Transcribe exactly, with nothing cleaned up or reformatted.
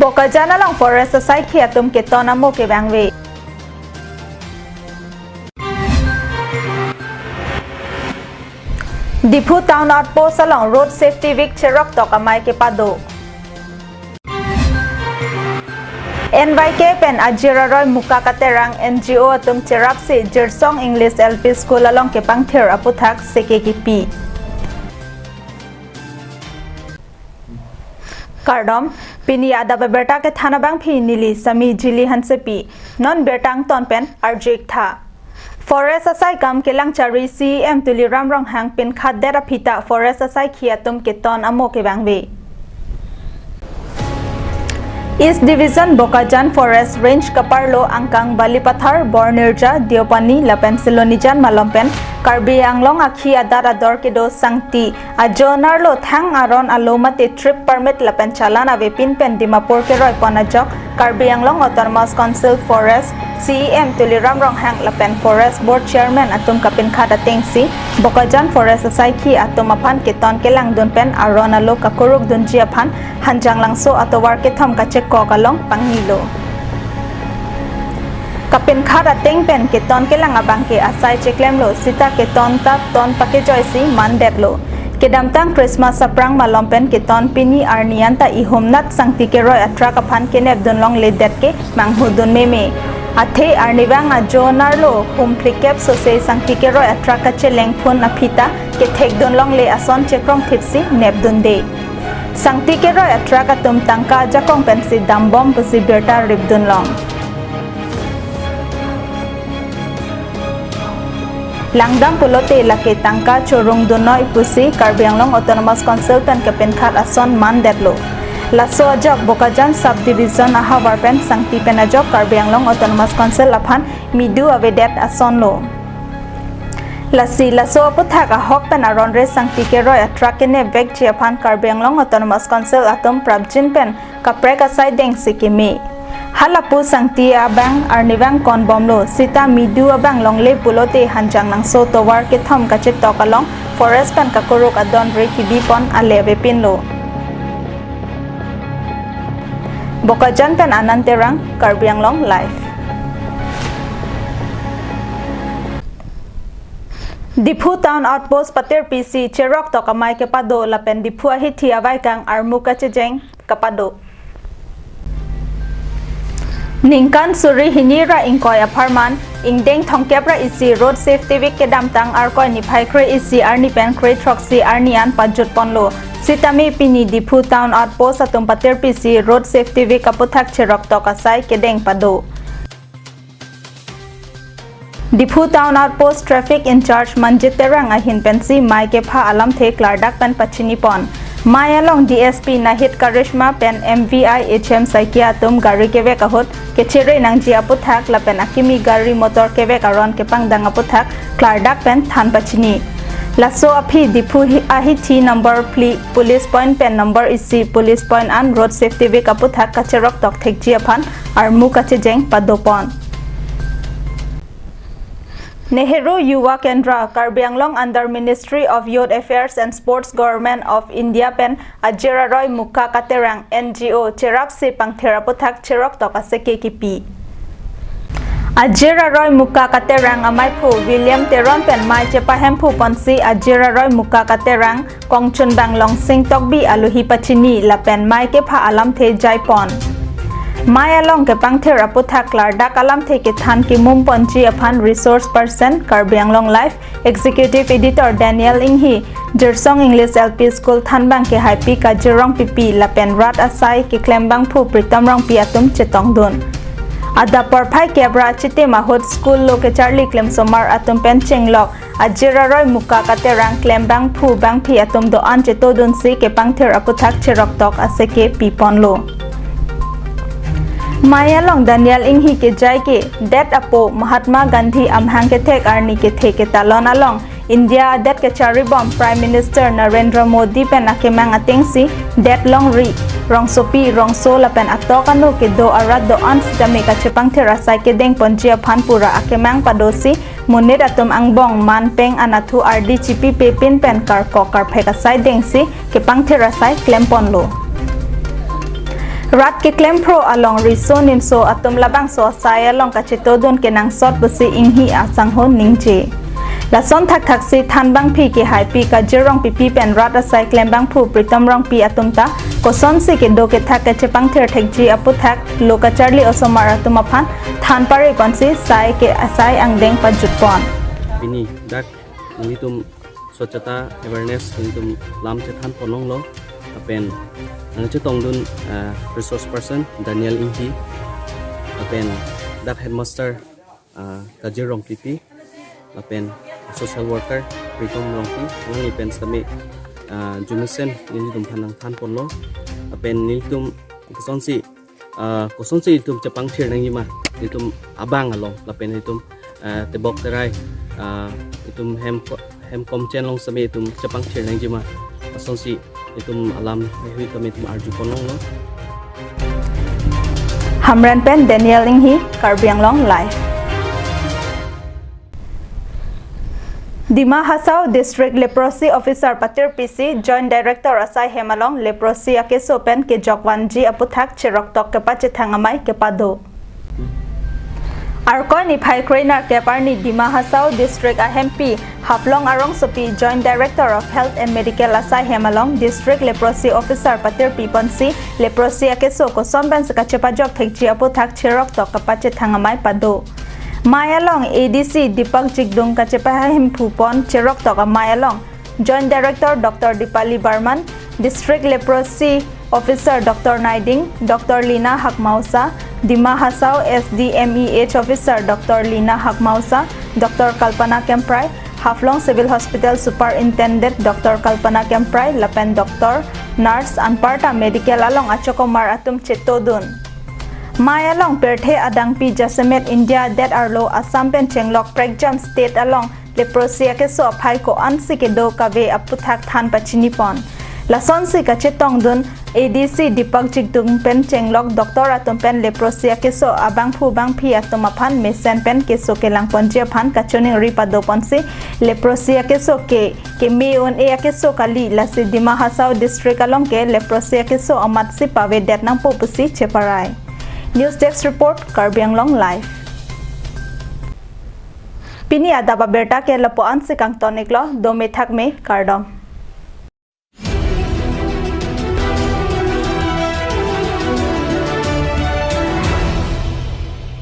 Bokajan along forest asaikhi atum keton amo kevangve. Diphu Town Outpost along Road Safety Week cheroktok amei kepado. N Y K pen Ajir Aroi Muka Katerang N G O atum cherapsi Jirsong English L P School along kepangthir aputhak seke kipi. Kardom, pini adap abirta kethan abangpi neli Sami Jili Hansepi. Non birta angton pen arju-ik tha. Forest asai kam kelang chari C E M Tuliram Ronghang pinkhat det aphi ta forest asaikhi atum keton amo kevangve. East Division Bokajan Forest Range kaparlo angkang Balipathar, Bornirja, Deopani lapen Silonijan malom pen Karbi Anglong akhi adat ador kedo sangti ajo nerlo thang aron alo mate trip permit lapen challan avepin pen Dimapur keroi pon ajok Karbi Anglong Autonomous Council Forest C E M Tuliram Ronghang lapen Forest Board Chairman atum kapinkhat atengsi Bokajan Forest asaikhi atum aphan keton kelangdun pen aron alo kakuruk dunji aphan Hanjanglangso atovar kethom kachekok along pangnilo. Kapinkhat ateng pen keton kelang abangke asai cheklemlo sita keton ta ton pakejoisi mandetlo. Kedamtang Christmas aphrang malom pen keton pini arni anta ihumnat sangti keroi atrak aphan kenepdun longledet ke manghudun meme. Athe arnivang ajo nerlo hum phlikep sose sangti keroi atrak kacheleng phun aphi ta kethekdun longle ason chekrongthipsi nepdunde. Sangti keroi atrak atum tangka ajakong pensi dambom pusi birta ripdun long. Langdam pulote lake tangka chorungdun noi pusi Karbi Anglong Autonomous Council pen kapinkhat ason mandetlo. Laso ajok Bokajan Subdivision ahavar pen sangti pen ajok Karbi Anglong Autonomous Council aphan midu avedet asonlo. Lasi laso aputhak ahok pen aron re sangti keroi atrak kenepvekji aphan Karbi Anglong Autonomous Council atum prapjin pen kaprek asai dengsi keme. Halapu sangti abang arnivang konbomlo sita midu abang longle pulote Hanjanglangso tovar kethom kachetok along forest pen kakuruk adon re kibipon ale avepinlo. Bokajan pen Anand Terang, Karbi Anglong Live. Diphu Town Outpost patirpisi cheroktok amei kepado lapen Diphu ahithi avaikang armu kachejeng kapado. Ningkan suri hini ra ingkoi apharman, ingdeng thomkep ra isi Road Safety Week kedamtang Arkoi niphai kre-isi arni pen kre-throksi arni an pajutponlo. Sitame pini Diphu Town Outpost atum patirpisi Road Safety Week aputhak cheroktok asai kedeng pado. Diphu Town Outpost Traffic In-charge Manjit Terang ahin pensi mei kepha alamthe klardak pen pachinipon. Mei along D S P Nahid Karishma pen M V I H M Saikia atum gari kevek ahut kechere nangji aputhak lapen akimi gari motor kevek aron kepangdang aputhak klardak pen than pachini. Laso aphi Diphu hi-, ahithi number phli police point pen number isi police point an Road Safety Week aputhak kacheroktok thekji aphan armu kachejeng padopon. Nehru Yuva Kendra, Karbi Anglong under Ministry of Youth Affairs and Sports, Government of India pen Ajir Aroi Muka Katerang N G O cherapsi pangthir aputhak cheroktok aseke kipi. Ajir Aroi Muka Katerang ameiphu William Teron pen mei chepahemphu ponsi Ajir Aroi Muka Katerang kongchunbang Longsing Tokbi aluhi pachini lapen mei kepha alamthe jaipon. Mei along kepangthir aputhak klardak alamthe kethan kimum ponji aphan resource person Karbi Anglong Live Executive Editor Daniel Inghi, Jirsong English L P School thanbang kehaipi Kajir Rongpipi lapen rat asai keklembangphu Pritam Rongpi atum chetongdun. Adap porphai kep ra chitim ahut school lo kecharli klemsomar atum pen chenglok Ajir Aroi Muka Katerang klembangphu bangphi atum do-an chetodunsi kepangthir aputhak cheroktok aseke piponlo. Mei along Daniel Inghi kejai ke det apo Mahatma Gandhi amahang kethek arni kethe ketalon along India adet kecharibom Prime Minister Narendra Modi pen akemang atengsi det longri, rongsopi, rongso lapen atok ano kedo arat do-an sitame kachepangthir asai kedeng ponji aphan pura akemang padosi monit atum angbong manpeng anatthu ardi chipipepin pen karkok karphek asai dengsi kepangthir asai klemponlo. Rat keklem phro along riso nimso atum labangso asai along kachetodun kenangsot pusi Inghi asangho ningje. Lason thakthaksi thanbangpi kehaipi Kajir Rongpipi pen rat asai klembangphu Pritom Rongpi atum ta kosonsi kedo kethak kachepangthir thekji aputhak lo kacharli osomar atum aphan than pare ponsi sai ke asai angdeng pajutpon. Pini dak nelitum Swachhata awareness nelitum lam chethan ponlonglo, lapen nangchetongdun uh, resource person Daniel Inghi, lapen dak headmaster uh, Kajir Rongpipi, lapen social worker Pritom Rongpi, alangli pen sitame uh, arjumesen nelitum aphan nangthan ponlo, lapen nelitum kosonsi uh, kosonsi itum chepangthir nangjima itum abang along, lapen itum uh, tebok terai uh, itum hem ko- hem komchen along sitame itum chepangthir nangjima asonsi itum alam hui kami itum arju ponlonglo. Hamren pen Daniel Inghi, Karbi Anglong Live. Dima Hasao District Leprosy Officer patirpisi Joint Director asai hem along leprosy akeso pen kejokvanji aputhak cheroktok kepachethang amei kepado. Arkoi niphai kre-nerkep arni Dima Hasao District ahempi Haflong arongsopi Joint Director of Health and Medical asai hem along District Leprosy Officer patirpi ponsi leprosy akeso koson pensi kachepajok thekji aputhak cheroktok kepachethang amei pado. Mei along A D C Deepak Jigdung kachepahemphu pon cheroktok amei along Joint Director Doctor Dipali Barman, District Leprosy Officer Doctor Naiding, Doctor Lina Hakmausa, Dima Hasao S D M E H Officer Doctor Lina Hakmausa, Doctor Kalpana Kemprai, Haflong Civil Hospital Superintendent Doctor Kalpana Kemprai, lapen doctor, nurse, anparta medical along achokomar atum chetodun. Mei along pirthe adangpi jasemet India adet arlo Assam pen chenglok prekjam state along leprosy akeso aphai ko-ansi kedo kave aputhak than pachini pon. Lasonsi kachetongdun A D C Deepak Jigdung pen chenglok doctor atum pen leprosy akeso abangphu bangphi atum aphan mesen pen keso kelang ponji aphan kachiningri pado ponsi leprosy akeso ke keme un-e akeso kali, lasi Dima Hasao District along ke leprosy akeso amatsi pavedet nangpo pusi cheparai. News Desk Report, Karbi Anglong Live. Pini adap abirta ke lapu-ansi kangton-iklo, dome thakme, kardom.